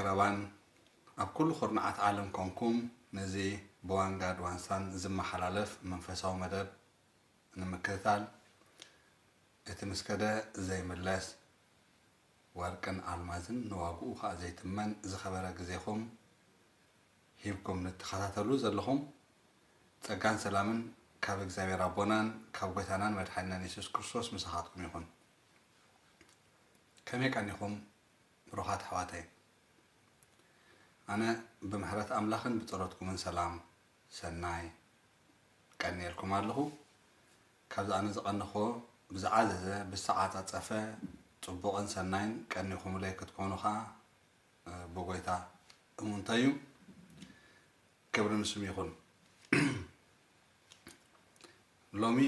ባባን ኣብ ኩሉ ኩርናዓት ዓለም ኮንኩም ነዚ ብዋንጋድ ዋንሳን ዝመሓላለፍ መንፈሳዊ መደብ ንምክትታል፣ እቲ ምስ ከደ ዘይምለስ ወርቅን ኣልማዝን ንዋግኡ ኸኣ ዘይትመን ዝኸበረ ግዜኹም ሂብኩም ንትኸታተሉ ዘለኹም፣ ጸጋን ሰላምን ካብ እግዚኣብሔር ኣቦናን ካብ ጐይታናን መድሓኒናን የሱስ ክርስቶስ ምሳኻትኩም ይኹን። ከመይ ቀኒኹም ብሩኻት ኣሕዋተይ? ኣነ ብምሕረት ኣምላኽን ብጸሎትኩምን ሰላም ሰናይ ቀንየልኩም ኣለኹ። ካብዚ ኣነ ዝቐነኹዎ ብዝዓዘዘ፣ ብዝተዓጻጸፈ፣ ጽቡቕን ሰናይን ቀኒኹምለይ ክትኮኑ ኸኣ፣ እ፣ ብጐይታ እሙንተይ እዩ። ክብሪ ንስሙ ይኹን። ሎሚ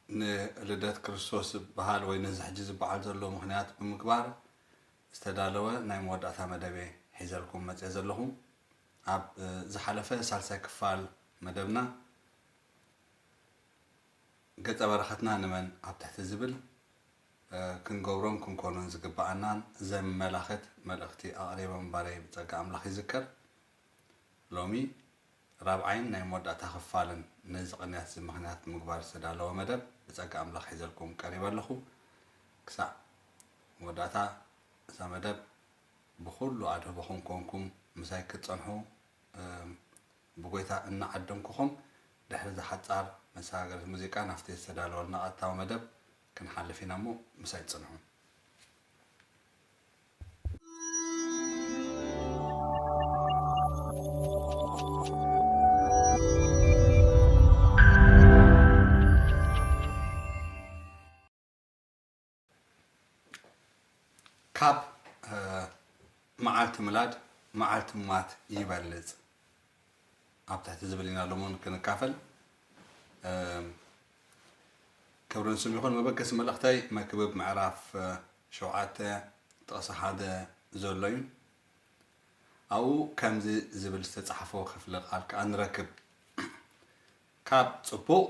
ንልደት ክርስቶስ ዝበሃል ወይ ነዚ ሕጂ ዝበዓል ዘሎ ምኽንያት ብምግባር ዝተዳለወ ናይ መወዳእታ መደብ እየ ሒዘልኩም መጽየ ዘለኹ። ኣብ፣ እ፣ ዝሓለፈ ሳልሳይ ክፋል መደብና ገጸ በረኸትና ንመን ኣብ ትሕቲ ዝብል፣ እ፣ ክንገብሮን ክንኮኖን ዝግብኣናን ዘመላኽት መልእኽቲ ኣቕሪበ ምንባረይ ብጸጋ ኣምላኽ ይዝከር። ሎሚ ራብዓይን ናይ መወዳእታ ክፋልን ነዚ ቅንያት እዚ ምኽንያት ብምግባር ዝተዳለወ መደብ ብጸጋ ኣምላኽ ሒዘልኩም ቀሪበ ኣለኹ። ክሳዕ መወዳእታ እዛ መደብ ብኹሉ ኣድህቦኹም ኮንኩም ምሳይ ክትጸንሑ፣ እ፣ ብጎይታ እናዓደምኩኹም፣ ድሕሪ እዛ ሓጻር መሰጋገሪት ሙዚቃ ናብቲ ዝተዳለወልና ቀጥታዊ መደብ ክንሓልፍ ኢና እሞ ምሳይ ጽንሑ። ካብ፣ እ፣ መዓልቲ ምላድ መዓልቲ ምማት ይበልጽ ኣብ ትሕቲ ዝብል ኢና ሎምን ክንካፈል። እ፣ ክብሪ ንስሙ ይኹን። መበገሲ መልእኽተይ መክብብ ምዕራፍ፣ እ፣ ሸውዓተ ጥቕሲ ሓደ ዘሎ እዩ። ኣብኡ ከምዚ ዝብል ዝተጻሕፈ ክፍለ ቃል ከኣ ንረክብ። ካብ ጽቡቕ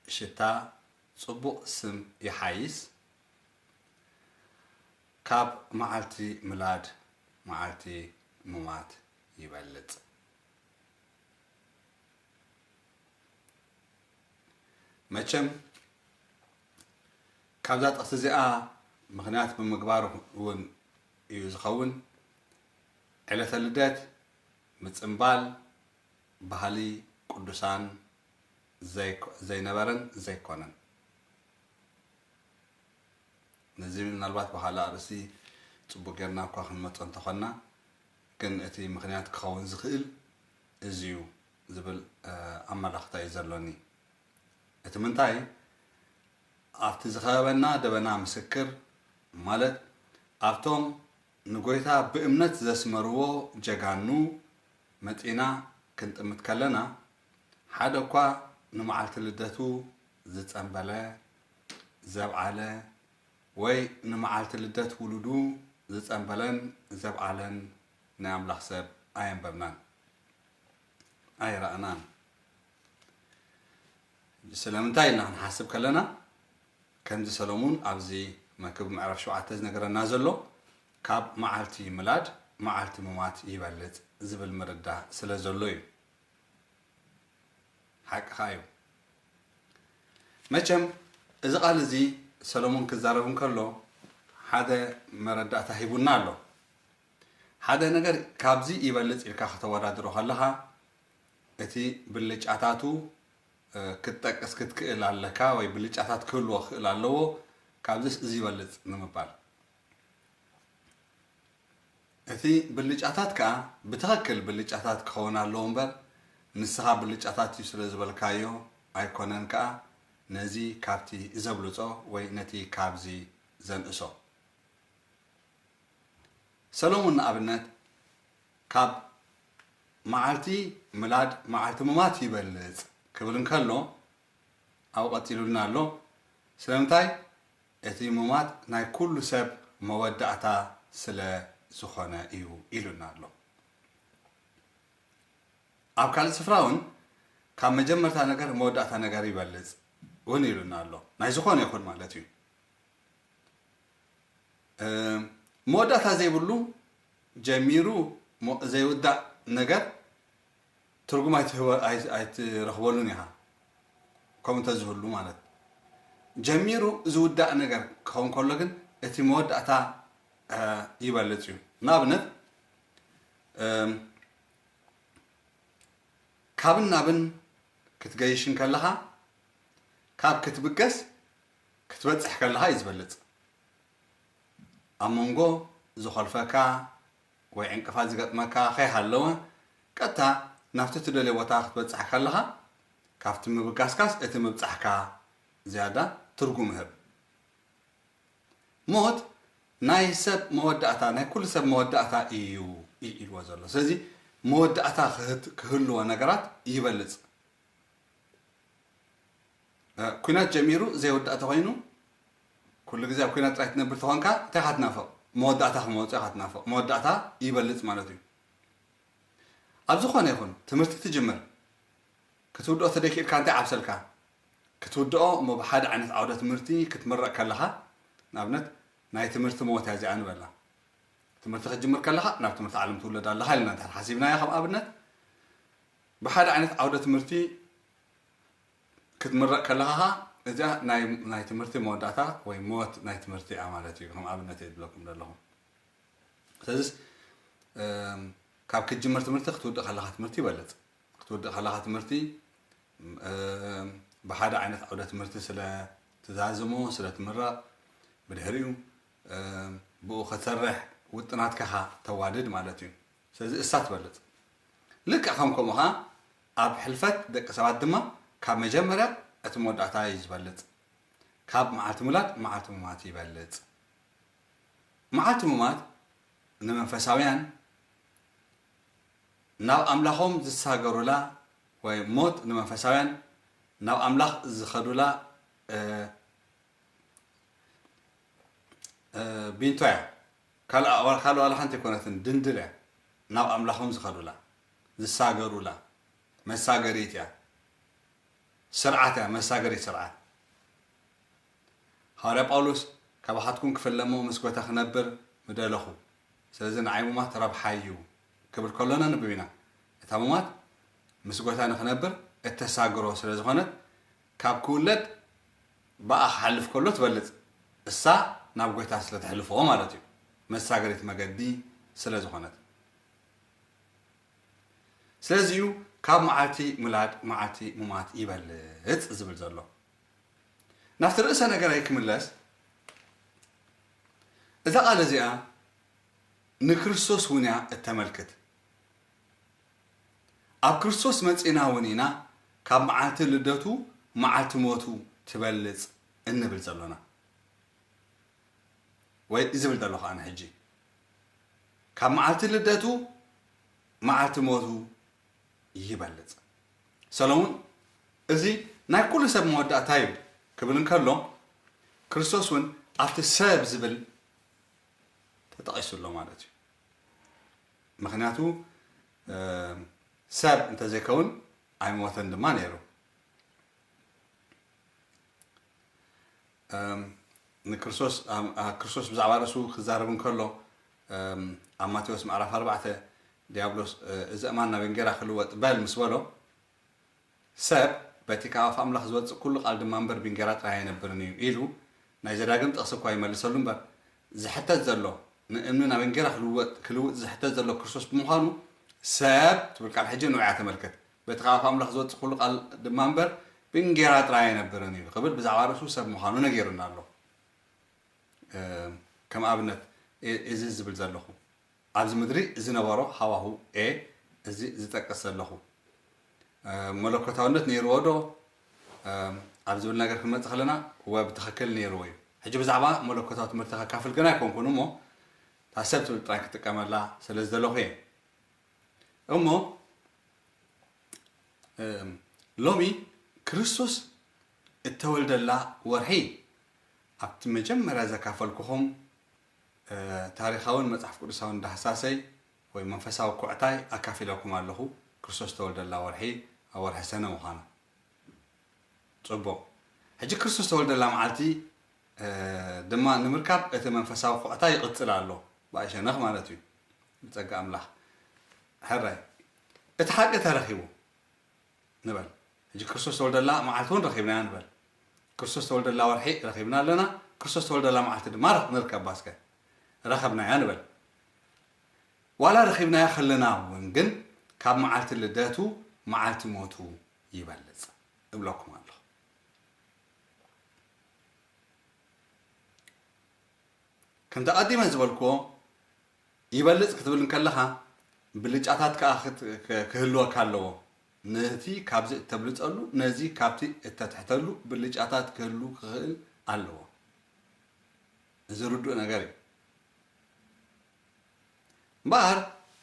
ሽታ ጽቡቕ ስም ይሓይስ፣ ካብ መዓልቲ ምላድ መዓልቲ ምማት ይበልጽ። መቸም ካብዛ ጥቕሲ እዚኣ ምኽንያት ብምግባር እውን እዩ ዝኸውን። ዕለተ ልደት ምጽምባል ባህሊ ቅዱሳን ዘይኮ-፣ ዘይነበረን ዘይኮነን። ነዚ ምናልባት ብኻልእ ኣርእስቲ ጽቡቕ ጌርና እኳ ክንመጾ እንተኾንና፣ ግን እቲ ምኽንያት ክኸውን ዝኽእል እዚ እዩ ዝብል፣ እ፣ ኣመላኽታ እዩ ዘሎኒ። እቲ ምንታይ፣ ኣብቲ ዝኸበበና ደበና ምስክር፣ ማለት ኣብቶም ንጎይታ ብእምነት ዘስመርዎ ጀጋኑ መጺና ክንጥምት ከለና፣ ሓደ እኳ ንመዓልቲ ልደቱ ዝጸንበለ፣ ዘብዓለ፣ ወይ ንመዓልቲ ልደት ውሉዱ ዝጸንበለን ዘብዓለን ናይ ኣምላኽ ሰብ ኣየንበብናን፣ ኣይረኣናን። ስለምንታይ ኢልና ክንሓስብ ከለና፣ ከምዚ ሰሎሙን ኣብዚ መክብብ ምዕራፍ ሸውዓተ ዝነገረና ዘሎ፣ ካብ መዓልቲ ምላድ መዓልቲ ምማት ይበልጽ ዝብል ምርዳእ ስለ ዘሎ እዩ። ሓቅኻ እዩ። መቸም እዚ ቃል እዚ ሰሎሞን ክዛረብ እንከሎ ሓደ መረዳእታ ሂቡና ኣሎ። ሓደ ነገር ካብዚ ይበልጽ ኢልካ ከተወዳድሮ ከለኻ እቲ ብልጫታቱ፣ እ፣ ክትጠቅስ ክትክእል ኣለካ ወይ ብልጫታት ክህልዎ ክእል ኣለዎ። ካብዚስ እዚ ይበልጽ ንምባል። እቲ ብልጫታት ከኣ ብትኽክል ብልጫታት ክኸውን ኣለዎ እምበር፣ ንስኻ ብልጫታት እዩ ስለ ዝበልካዮ ኣይኮነን ከኣ ነዚ ካብቲ ዘብልጾ ወይ ነቲ ካብዚ ዘንእሶ። ሰሎሞን ንኣብነት ካብ መዓልቲ ምላድ መዓልቲ ምማት ይበልጽ ክብል እንከሎ፣ ኣብኡ ቀጺሉልና ኣሎ። ስለምንታይ? እቲ ምማት ናይ ኩሉ ሰብ መወዳእታ ስለ ዝኾነ እዩ ኢሉና ኣሎ። ኣብ ካልእ ስፍራ እውን ካብ መጀመርታ ነገር መወዳእታ ነገር ይበልጽ እውን ኢሉና ኣሎ። ናይ ዝኾነ ይኹን ማለት እዩ። እ፣ መወዳእታ ዘይብሉ ጀሚሩ ሞ-፣ ዘይውዳእ ነገር ትርጉም ኣይትህበ-፣ ኣይ-፣ ኣይትረኽበሉን ኢኻ። ከምኡ እንተዝህሉ ማለት። ጀሚሩ ዝውዳእ ነገር ክኸውን ከሎ ግን እቲ መወዳእታ፣ እ፣ ይበልጽ እዩ። ንኣብነት፣ እም፣ ካብን ናብን ክትገይሽ እንከለኻ፣ ካብ ክትብገስ ክትበጽሕ ከለኻ እዩ ዝበልጽ። ኣብ መንጎ ዝኾልፈካ ወይ ዕንቅፋት ዝገጥመካ ከይሃለወ፣ ቀጥታ ናብቲ ትደልዮ ቦታ ክትበጽሕ ከለኻ፣ ካብቲ ምብጋስካስ እቲ ምብጻሕካ ዝያዳ ትርጉም ይህብ። ሞት ናይ ሰብ መወዳእታ፣ ናይ ኩሉ ሰብ መወዳእታ እዩ ኢ-፣ ኢልዎ ዘሎ። ስለዚ መወዳእታ ክህት-፣ ክህልዎ ነገራት ይበልጽ። እ፣ ኲናት ጀሚሩ ዘይወዳእ ተኾይኑ፣ ኩሉ ግዜ ኣብ ኲናት ጥራይ ትነብር ተኾንካ፣ እንታይ ኢኻ ትናፍቕ? መወዳእታ ክመውጽእ ኢኻ ትናፍቕ። መወዳእታ ይበልጽ ማለት እዩ። ኣብ ዝኾነ ይኹን ትምህርቲ ትጅምር፣ ክትውድኦ ተደይክኢልካ እንታይ ዓብሰልካ? ክትውድኦ እሞ ብሓደ ዓይነት ዓውደ ትምህርቲ ክትምረቕ ከለኻ፣ ንኣብነት ናይ ትምህርቲ ሞት እያ እዚኣ ንበላ። ትምህርቲ ክትጅምር ከለኻ ናብ ትምህርቲ ዓለም ትውለድ ኣለኻ ኢልና እንድሕር ሓሲብናዮ ከም ኣብነት፣ ብሓደ ዓይነት ዓውደ ትምህርቲ ክትምረቕ ከለኻ ኸኣ እዚኣ ናይ፣ ናይ ትምህርቲ መወዳእታ ወይ ሞት ናይ ትምህርቲ እያ ማለት እዩ። ከም ኣብነት እየ ዝብለኩም ዘለኹ። ስለዚስ፣ እም፣ ካብ ክትጅምር ትምህርቲ ክትውድእ ከለኻ ትምህርቲ ይበልጽ። ክትውድእ ከለኻ ትምህርቲ፣ እም፣ ብሓደ ዓይነት ዓውደ ትምህርቲ ስለ ትዛዝሞ፣ ስለ ትምረቕ፣ ብድሕሪኡ፣ እም፣ ብኡ ክትሰርሕ ውጥናትካ ኢኻ ተዋድድ ማለት እዩ። ስለዚ እሳ ትበልጽ። ልክዕ ከም ከምኡ ኸኣ ኣብ ሕልፈት ደቂ ሰባት ድማ ካብ መጀመርያ እቲ መወዳእታ እዩ ዝበልጽ። ካብ መዓልቲ ምውላድ መዓልቲ ምማት ይበልጽ። መዓልቲ ምማት ንመንፈሳውያን ናብ ኣምላኾም ዝሳገሩላ ወይ ሞት ንመንፈሳውያን ናብ ኣምላኽ ዝኸዱላ፣ እ፣ እ፣ ቢንቶ እያ። ካልኣ፣ ካልእ ዋላ ሓንቲ ኣይኮነትን፣ ድንድል እያ። ናብ ኣምላኾም ዝኸዱላ፣ ዝሳገሩላ፣ መሳገሪት እያ። ስርዓት እያ፣ መሳገሪት ስርዓት። ሃዋርያ ጳውሎስ፣ "ካባኻትኩም ክፍለሞ ምስ ጎይታ ክነብር ምደለኹ፣ ስለዚ ንዓይ ምሟት ረብሓይ እዩ" ክብል ከሎ ነንብብ ኢና። እታ ምሟት ምስ ጎይታ ንኽነብር እተሳግሮ ስለ ዝኾነት፣ ካብ ክውለድ ብኣ ክሓልፍ ከሎ ትበልጽ። እሳ ናብ ጎይታ ስለ ተሕልፎ ማለት እዩ። መሳገሪት መገዲ ስለ ዝኾነት። ስለዚ እዩ ካብ መዓልቲ ምውላድ መዓልቲ ምሟት ይበልጽ ዝብል ዘሎ። ናብቲ ርእሰ ነገረይ ክምለስ፣ እዛ ቃል እዚኣ ንክርስቶስ እውን እያ እተመልክት። ኣብ ክርስቶስ መጺእና እውን ኢና ካብ መዓልቲ ልደቱ መዓልቲ ሞቱ ትበልጽ እንብል ዘሎና። ወይ ዝብል ዘለኹ ኣነ ሕጂ፣ ካብ መዓልቲ ልደቱ መዓልቲ ሞቱ ይበልጽ። ሰሎሙን፣ "እዚ ናይ ኩሉ ሰብ መወዳእታ እዩ" ክብል እንከሎ፣ ክርስቶስ እውን ኣብቲ ሰብ ዝብል ተጠቒሱ ኣሎ ማለት እዩ። ምኽንያቱ፣ እ፣ ሰብ እንተዘይከውን ኣይሞተን ድማ ነይሩ። እም፣ ንክርስቶስ፣ ኣም-፣ ኣ-፣ ክርስቶስ ብዛዕባ ርእሱ ክዛረብ እንከሎ፣ እም፣ ኣብ ማቴዎስ ምዕራፍ ኣርባዕተ፣ ዲያብሎስ፣ እ፣ "እዚ ኣእማን ናብ እንጌራ ክልወጥ በል" ምስ በሎ፣ "ሰብ በቲ ካብ ኣፍ ኣምላኽ ዝወጽእ ኩሉ ቃል ድማ እምበር ብእንጌራ ጥራይ ኣይነብርን እዩ" ኢሉ ናይ ዘዳግም ጥቕሲ እኳ ይመልሰሉ እምበር፣ ዝሕተት ዘሎ፣ ንእምኒ ናብ እንጌራ ክልወጥ፣ ክልውጥ ዝሕተት ዘሎ ክርስቶስ ብምዃኑ፣ ሰብ ትብል ቃል ሕጂ ንዑ እያ ተመልክት። "በቲ ካብ ኣፍ ኣምላኽ ዝወጽእ ኩሉ ቃል ድማ እምበር ብእንጌራ ጥራይ ኣይነብርን እዩ" ክብል ብዛዕባ ርእሱ ሰብ ምዃኑ ነጊሩና ኣሎ። እ፣ ከም ኣብነት፣ እ-፣ እዚ ዝብል ዘለኹ፣ ኣብዚ ምድሪ ዝነበሮ ሃዋሁ፣ ኤ፣ እዚ ዝጠቅስ ዘለኹ፣ እ፣ መለኮታውነት ነይርዎ ዶ? እ፣ ኣብ ዝብል ነገር ክንመጽእ ከለና፣ እወ፣ ብትኽክል ነይርዎ እዩ። ሕጂ ብዛዕባ መለኮታዊ ትምህርቲ ከካፍል ግን ኣይኮንኩን እሞ፣ እታ ሰብ ትብል ጥራይ ክጥቀመላ ስለ ዝደለኹ እየ። እሞ፣ እም፣ ሎሚ ክርስቶስ እተወልደላ ወርሒ፣ ኣብቲ መጀመርያ ዘካፈልኩኹም፣ እ፣ ታሪኻውን መጽሓፍ ቅዱሳውን ዳህሳሰይ ወይ መንፈሳዊ ኩዕታይ ኣካፊለኩም ኣለኹ። ክርስቶስ እተወልደላ ወርሒ ኣብ ወርሒ ሰነ ምዃና። ጽቡቕ። ሕጂ ክርስቶስ ዝተወልደላ መዓልቲ፣ እ፣ ድማ ንምርካብ እቲ መንፈሳዊ ኩዕታ ይቕጽል ኣሎ። ብኣይ ሸነኽ ማለት እዩ። ብጸጋ ኣምላኽ። ሕራይ፣ እቲ ሓቂ ተረኺቡ ንበል። ሕጂ ክርስቶስ ተወልደላ መዓልቲ እውን ረኺብናያ ንበል። ክርስቶስ ተወልደላ ወርሒ ረኺብና ኣለና። ክርስቶስ ተወልደላ መዓልቲ ድማ ረኽ-፣ ንርከብ ባስከ። ረኸብናያ ንበል። ዋላ ረኺብናያ ከለና እውን ግን ካብ መዓልቲ ልደቱ መዓልቲ ሞቱ ይበልጽ እብለኩም ኣለኹ። ከምቲ ኣቐዲመ ዝበልክዎ፣ ይበልጽ ክትብል እንከለኻ፣ ብልጫታት ከኣ ክት-፣ ክ-፣ ክህልወካ ኣለዎ። ነቲ ካብዚ እተብልጸሉ፣ ነዚ ካብቲ እተትሕተሉ ብልጫታት ክህሉ ክኽእል ኣለዎ። እዚ ርዱእ ነገር እዩ። እምበኣር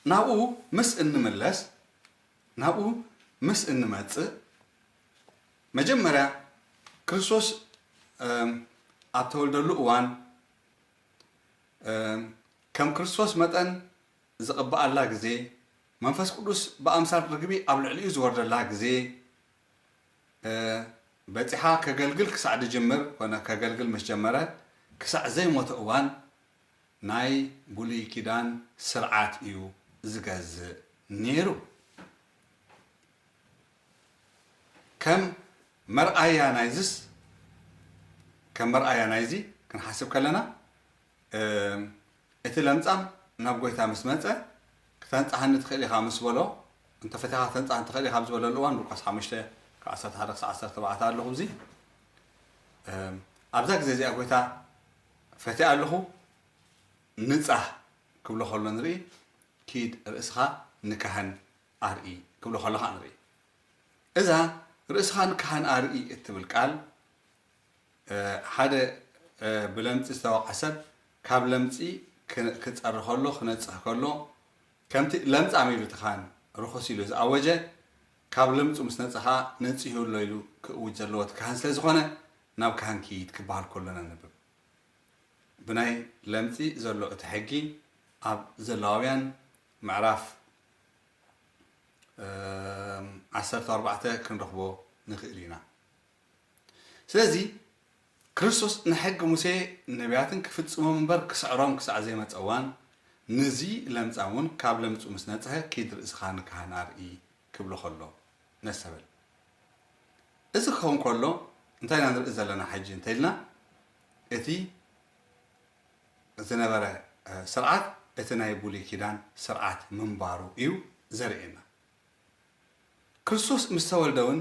ናብኡ ምስ እንምለስ፣ ናብኡ ምስ እንመጽእ፣ መጀመርያ ክርስቶስ፣ እም፣ ኣብ ተወልደሉ እዋን፣ እም፣ ከም ክርስቶስ መጠን ዝቕብኣላ ግዜ፣ መንፈስ ቅዱስ ብኣምሳል ርግቢ ኣብ ልዕሊኡ ዝወርደላ ግዜ፣ እ፣ በጺሓ ከገልግል ክሳዕ ድጅምር ኮነ ከገልግል ምስ ጀመረ፣ ክሳዕ ዘይሞተ እዋን ናይ ብሉይ ኪዳን ስርዓት እዩ ዝገዝእ ነይሩ። ከም መርኣያ ናይዝስ፣ ከም መርኣያ ናይዚ ክንሓስብ ከለና፣ እም፣ እቲ ለምጻም ናብ ጎይታ ምስ መጸ፣ "ክተንጽሃኒ ትኽእል ኢኻ" ምስ በሎ፣ "እንተ ፈቲኻ ክተንጽሃኒ ትኽእል ኢኻ" ኣብ ዝበለሉ እዋን፣ ሉቃስ ሓሙሽተ ካብ ዓሰርተ ሓደ ክሳዕ ዓሰርተ ኣርባዕተ ኣለኹ። እዚ፣ እም፣ ኣብዛ ግዜ እዚኣ ጎይታ "ፈቲኣ ኣለኹ፣ ንጻህ" ክብሎ ከሎ ንርኢ፣ "ኪድ ርእስኻ ንካህን ኣርኢ" ክብሎ ከሎ ኸኣ ንርኢ። እዛ "ርእስኻ ንካህን ኣርኢ" እትብል ቃል፣ እ፣ ሓደ፣ እ፣ ብለምጺ ዝተወቕዐ ሰብ ካብ ለምጺ ክ-፣ ክጸሪ ከሎ፣ ክነጽህ ከሎ፣ ከምቲ ለምጻም ኢሉ እቲ ካህን ርኹስ ኢሉ ዝኣወጀ፣ ካብ ለምጹ ምስ ነጽኻ ነጺሁ ኣሎ ኢሉ ክእውጅ ዘለዎ እቲ ካህን ስለ ዝኾነ፣ "ናብ ካህን ኪድ" ክበሃል ከሎ ነንብብ። ብናይ ለምጺ ዘሎ እቲ ሕጊ ኣብ ዘሌዋውያን ምዕራፍ፣ እም፣ ዓሰርተ ኣርባዕተ ክንረኽቦ ንኽእል ኢና። ስለዚ ክርስቶስ ንሕጊ ሙሴ ነቢያትን ክፍጽሞም እምበር ክስዕሮም ክሳዕ ዘይመጸ እዋን፣ ነዚ ለምጻም እውን ካብ ለምጹ ምስ ነጽሀ፣ "ኪድ ርእስኻ ንካህን ኣርኢ" ክብሎ ከሎ ነስተበል። እዚ ክኸውን ከሎ እንታይ ኢና ንርኢ ዘለና ሕጂ እንተ ኢልና፣ እቲ ዝነበረ፣ እ፣ ስርዓት እቲ ናይ ብሉይ ኪዳን ስርዓት ምንባሩ እዩ ዘርእየና። ክርስቶስ ምስ ተወልደ እውን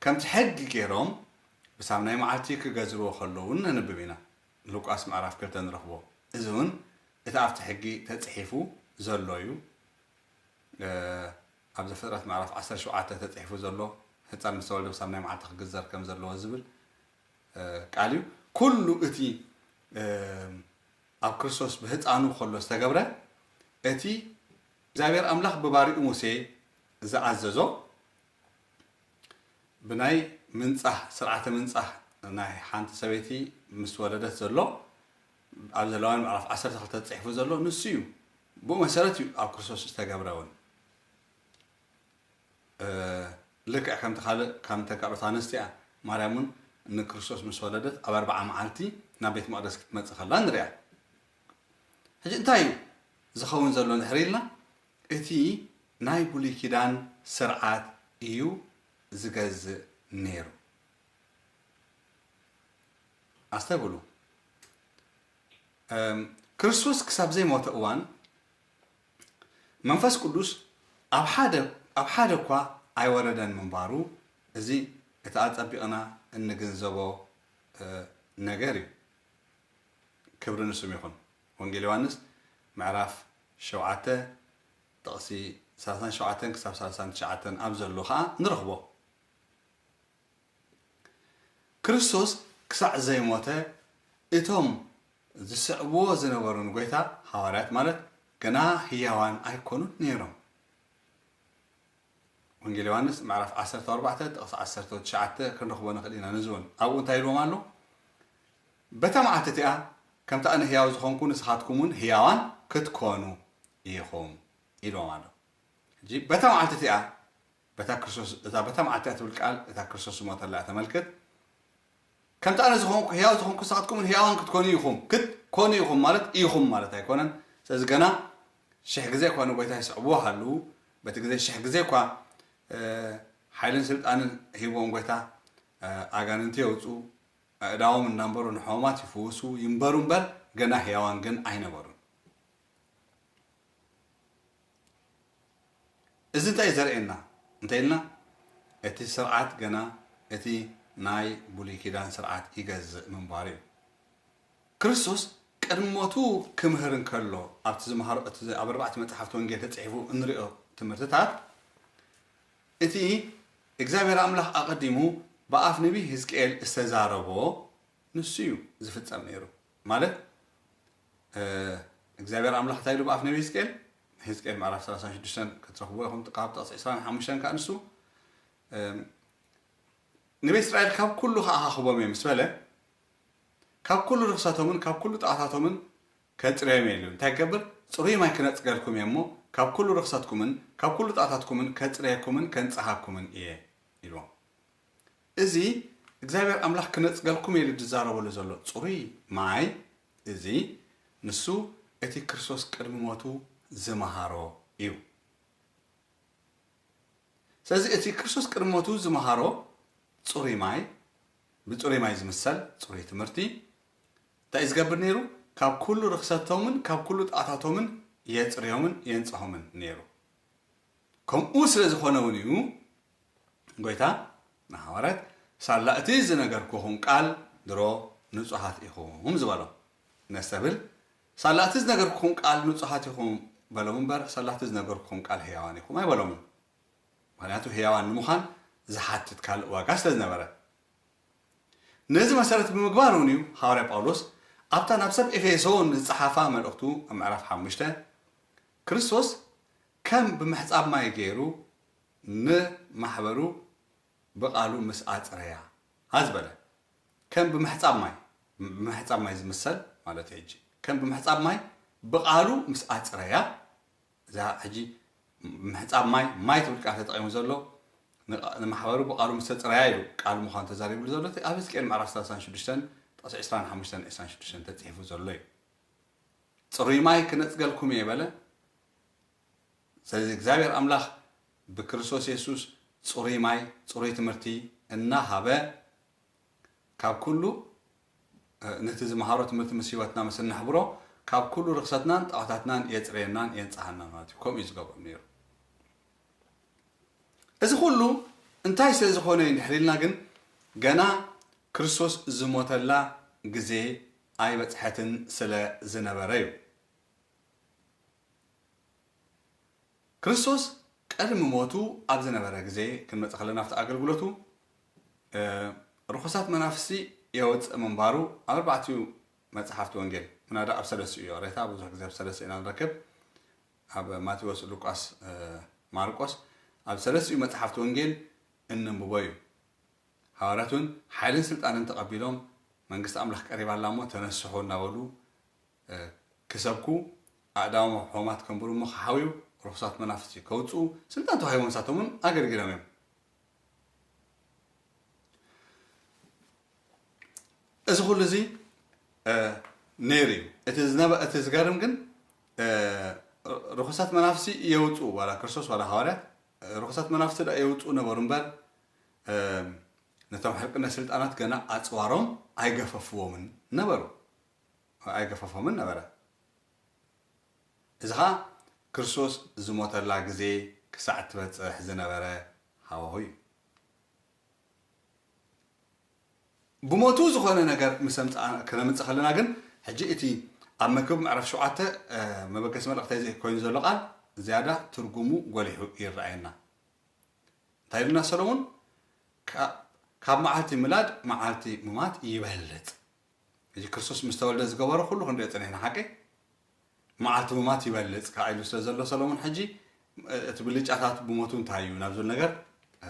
ከምቲ ሕጊ ገይሮም ብሳምናይ መዓልቲ ክገዝርዎ ከለዉ እውን ነንብብ ኢና። ሉቃስ ምዕራፍ ክልተ ንረኽቦ። እዚ እውን እቲ ኣብቲ ሕጊ ተጽሒፉ ዘሎ እዩ። እ፣ ኣብ ዘፍጥረት ምዕራፍ ዓሰርተ ሸውዓተ ተጽሒፉ ዘሎ ህጻን ምስ ተወልደ ብሳምናይ መዓልቲ ክግዘር ከም ዘለዎ ዝብል፣ እ፣ ቃል እዩ። ኩሉ እቲ፣ እ፣ ኣብ ክርስቶስ ብህጻኑ ከሎ ዝተገብረ፣ እቲ እግዚኣብሔር ኣምላኽ ብባሪኡ ሙሴ ዝኣዘዞ፣ ብናይ ምንጻህ፣ ስርዓተ ምንጻህ ናይ ሓንቲ ሰበይቲ ምስ ወለደት ዘሎ፣ ኣብ ዘሌዋውያን ምዕራፍ ዓሰርተ ክልተ ተጻሒፉ ዘሎ ንሱ እዩ። ብኡ መሰረት እዩ ኣብ ክርስቶስ ዝተገብረ እውን። እ፣ ልክዕ ከምቲ ካልእ፣ ከምተን ካልኦት ኣንስትያ፣ ማርያም እውን ንክርስቶስ ምስ ወለደት ኣብ ኣርብዓ መዓልቲ ናብ ቤት መቕደስ ክትመጽእ ከላ ንሪኣ። ሕጂ እንታይ እዩ ዝኸውን ዘሎ እንድሕር ኢልና፣ እቲ ናይ ብሉይ ኪዳን ስርዓት እዩ ዝገዝእ ነይሩ። ኣስተብህሉ። እም፣ ክርስቶስ ክሳብ ዘይሞተ እዋን መንፈስ ቅዱስ ኣብ ሓደ፣ ኣብ ሓደ እኳ ኣይወረደን ምንባሩ፣ እዚ እቲ ኣጸቢቕና እንግንዘቦ፣ እ፣ ነገር እዩ። ክብሪ ንስም ይኹን። ወንጌል ዮሃንስ ምዕራፍ ሸውዓተ ጥቕሲ ሰላሳን ሸውዓተን ክሳብ ሰላሳን ትሽዓተን ኣብ ዘሎ ኸኣ ንረኽቦ። ክርስቶስ ክሳዕ ዘይሞተ እቶም ዝስዕብዎ ዝነበሩ ንጎይታ፣ ሃዋርያት ማለት፣ ገና ህያዋን ኣይኮኑን ነይሮም። ወንጌል ዮሃንስ ምዕራፍ ዓሰርተ ኣርባዕተ ጥቕሲ ዓሰርተ ትሽዓተ ክንረኽቦ ንኽእል ኢና። ነዚ እውን ኣብኡ እንታይ ኢልዎም ኣሎ? "በታ መዓልቲ እቲኣ ከምቲ ኣነ ህያው ዝኾንኩ ንስኻትኩም እውን ህያዋን ክትኮኑ ኢኹም" ኢልዎም ኣሎ። ሕጂ በታ መዓልቲ እቲኣ፣ በታ ክርስቶስ፣ እታ በታ መዓልቲ እያ ትብል ቃል እታ ክርስቶስ ዝሞተላ እያ ተመልክት። "ከምቲ ኣነ ዝኾንኩ ህያው ዝኾንኩ ንስኻትኩም እውን ህያዋን ክትኮኑ ኢኹም" ክትኮኑ ኢኹም ማለት ኢኹም ማለት ኣይኮነን። ስለዚ ገና ሽሕ ግዜ እኳ ንጎይታ ይስዕብዎ ሃልዉ፣ በቲ ግዜ ሽሕ ግዜ እኳ፣ እ፣ ሓይልን ስልጣንን ሂብዎም ጎይታ፣ እ፣ ኣጋንንቲ የውፅኡ፣ ኣእዳዎም እናንበሩ ንሕሙማት ይፍውሱ ይንበሩ እምበር፣ ገና ህያዋን ግን ኣይነበሩን። እዚ እንታይ እዩ ዘርእየና እንተ ኢልና፣ እቲ ስርዓት ገና እቲ ናይ ብሉይ ኪዳን ስርዓት ይገዝእ ምንባሩ እዩ። ክርስቶስ ቅድሚ ሞቱ ክምህር እንከሎ፣ ኣብቲ ዝመሃሮ፣ እቲ ኣብ ኣርባዕተ መጽሓፍቲ ወንጌል ተጻሒፉ እንሪኦ ትምህርትታት፣ እቲ እግዚኣብሔር ኣምላኽ ኣቐዲሙ ብኣፍ ነቢይ ህዝቅኤል ዝተዛረቦ ንሱ እዩ ዝፍጸም ነይሩ። ማለት፣ እ፣ እግዚኣብሔር ኣምላኽ እንታይ ኢሉ ብኣፍ ነቢይ ህዝቅኤል? ህዝቅኤል ምዕራፍ ሰላሳን ሽዱሽተን ክትረኽብዎ ኢኹም፣ ካብ ጥቕሲ ዕስራን ሓሙሽተን ከኣ ንሱ፣ እ፣ ንቤት እስራኤል ካብ ኩሉ ከኣኻኽቦም እየ ምስ በለ፣ ካብ ኩሉ ርኽሰቶምን ካብ ኩሉ ጣዖታቶምን ከጽርዮም እየ ኢሉ። እንታይ ክገብር? ጽሩይ ማይ ክነጽገልኩም እየ እሞ፣ ካብ ኩሉ ርኽሰትኩምን ካብ ኩሉ ጣዖታትኩምን ከጽርየኩምን ከንጽሃኩምን እየ ኢልዎም። እዚ እግዚኣብሔር ኣምላኽ ክነጽገልኩም እየ ኢሉ ዝዛረበሉ ዘሎ ጽሩይ ማይ፣ እዚ ንሱ እቲ ክርስቶስ ቅድሚ ሞቱ ዝመሃሮ እዩ። ስለዚ እቲ ክርስቶስ ቅድሚ ሞቱ ዝመሃሮ ጽሩይ ማይ፣ ብጽሩይ ማይ ዝምሰል ጽሩይ ትምህርቲ እንታይ እዩ ዝገብር ነይሩ? ካብ ኩሉ ርኽሰቶምን ካብ ኩሉ ጣዖታቶምን የጽርዮምን የንጽሆምን ነይሩ። ከምኡ ስለ ዝኾነ እውን እዩ ጎይታ ንሃዋርያት፣ ሳላ እቲ ዝነገርኩኹም ቃል ድሮ ንጹሃት ኢኹም ዝበሎም። ነስተብል፣ ሳላ እቲ ዝነገርኩኹም ቃል ንጹሃት ኢኹም በሎም እምበር፣ ሳላ እቲ ዝነገርኩኹም ቃል ህያዋን ኢኹም ኣይበሎምን። ምኽንያቱ ህያዋን ንምዃን ዝሓትት ካልእ ዋጋ ስለ ዝነበረ። ነዚ መሰረት ብምግባር እውን እዩ ሃዋርያ ጳውሎስ ኣብታ ናብ ሰብ ኤፌሶን ዝጸሓፋ መልእኽቱ ኣብ ምዕራፍ ሓሙሽተ፣ ክርስቶስ ከም ብምሕጻብ ማይ ገይሩ ንማሕበሩ ብቓሉ ምስ ኣጽረያ ዝበለ። ከም ብምሕጻብ ማይ፣ ብምሕጻብ ማይ ዝምሰል ማለት እዩ። ሕጂ ከም ብምሕጻብ ማይ ብቓሉ ምስ ኣጽረያ፣ እዛ ሕጂ ምሕጻብ ማይ፣ ማይ ትብል ቃል ተጠቒሙ ዘሎ፣ ንቓ-፣ ንማሕበሩ ብቓሉ ምስ ተጽረያ ኢሉ ቃል ምዃኑ ተዛሪብሉ ዘሎ፣ እቲ ኣብ ሕዝቅኤል ምዕራፍ ሰላሳን ሽዱሽተን ጥቕሲ ዕስራን ሓሙሽተን ዕስራን ሽዱሽተን ተጻሒፉ ዘሎ እዩ። ጽሩይ ማይ ክነጽገልኩም እየ በለ። ስለዚ እግዚኣብሔር ኣምላኽ ብክርስቶስ የሱስ ጽሩይ ማይ፣ ጽሩይ ትምህርቲ እናሃበ፣ ካብ ኩሉ፣ እ፣ ነቲ ዝመሃሮ ትምህርቲ ምስ ህይወትና ምስ እነሕብሮ፣ ካብ ኩሉ ርኽሰትናን ጣዖታትናን የጽርየናን የንጽሃናን ማለት እዩ። ከምኡ እዩ ዝገብሮም ነይሩ። እዚ ኩሉ እንታይ ስለ ዝኾነ እዩ እንድሕር ኢልና ግን፣ ገና ክርስቶስ ዝሞተላ ግዜ ኣይበጽሐትን ስለ ዝነበረ እዩ። ክርስቶስ ቅድሚ ሞቱ ኣብ ዝነበረ ግዜ ክንመጽእ ከለና፣ ኣብቲ ኣገልግሎቱ፣ እ፣ ርኹሳት መናፍስቲ የወጽእ ምንባሩ ኣብ ኣርባዕቲኡ መጽሓፍቲ ወንጌል፣ ምናዳ ኣብ ሰለስቲኡ እዩ። ሬታ ብዙሕ ግዜ ኣብ ሰለስቲኡ ኢና ንረክብ። ኣብ ማቴዎስ፣ ሉቃስ፣ እ፣ ማርቆስ፣ ኣብ ሰለስቲኡ መጽሓፍቲ ወንጌል እንንብቦ እዩ። ሃዋርያት እውን ሓይልን ስልጣንን ተቐቢሎም፣ መንግስቲ ኣምላኽ ቀሪባ ኣላ እሞ ተነስሑ እናበሉ፣ እ፣ ክሰብኩ፣ ኣእዳዎም ኣብ ሕሙማት ከንብሩ እሞ ክሓውዩ፣ ርኹሳት መናፍስቲ ከውፅኡ ስልጣን ተዋሂቦም ንሳቶም እውን ኣገልጊሎም እዮም። እዚ ኩሉ እዚ፣ እ፣ ነይሩ እዩ። እቲ ዝነበ-፣ እቲ ዝገርም ግን፣ እ፣ ርኹሳት መናፍስቲ የውፅኡ፣ ዋላ ክርስቶስ ዋላ ሃዋርያት፣ እ፣ ርኹሳት መናፍስቲ ደኣ የውፅኡ ነበሩ እምበር፣ እ፣ ነቶም ሕልቅነት ስልጣናት ገና ኣፅዋሮም ኣይገፈፍዎምን ነበሩ። ኣይገፈፎምን ነበረ። እዚ ኸኣ ክርስቶስ ዝሞተላ ግዜ ክሳዕ እትበጽሕ ዝነበረ ሃዋሁ እዩ። ብሞቱ ዝኾነ ነገር ምስ ኣምጽኣ-፣ ክነምጽእ ከለና ግን፣ ሕጂ እቲ ኣብ መክብብ ምዕራፍ ሸውዓተ፣ እ፣ መበገሲ መልእኽተይ እዚ ኮይኑ ዘሎ ቃል ዝያዳ ትርጉሙ ጎሊሑ ይረኣየና። እንታይ ኢሉና ሰሎሞን? "ካ-፣ ካብ መዓልቲ ምላድ መዓልቲ ምማት ይበልጽ።" ሕጂ ክርስቶስ ምስ ተወልደ ዝገበሮ ኩሉ ክንሪኦ ጸኒሕና፣ ሓቂ? "መዓልቲ ምማት ይበልጽ" ከኣ ኢሉ ስለ ዘሎ ሰሎሞን፣ ሕጂ እቲ ብልጫታት ብሞቱ እንታይ እዩ ናብ ዝብል ነገር፣ እ፣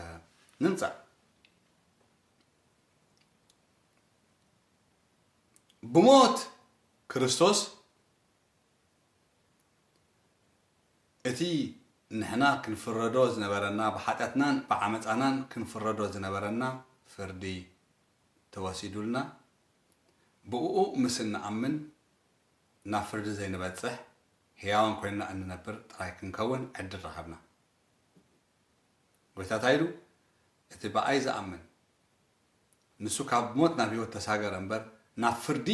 ንምጻእ። ብሞት ክርስቶስ እቲ ንሕና ክንፍረዶ ዝነበረና፣ ብሓጢኣትናን ብዓመጻናን ክንፍረዶ ዝነበረና ፍርዲ ተወሲዱልና፣ ብእኡ ምስ እንኣምን ናብ ፍርዲ ዘይንበጽሕ፣ ሕያዋን ኮይንና እንነብር ጥራይ ክንከውን ዕድል ረኸብና። ጎይታ እንታይ ኢሉ? እቲ ብኣይ ዝኣምን ንሱ ካብ ሞት ናብ ህይወት ተሳገረ እምበር ናብ ፍርዲ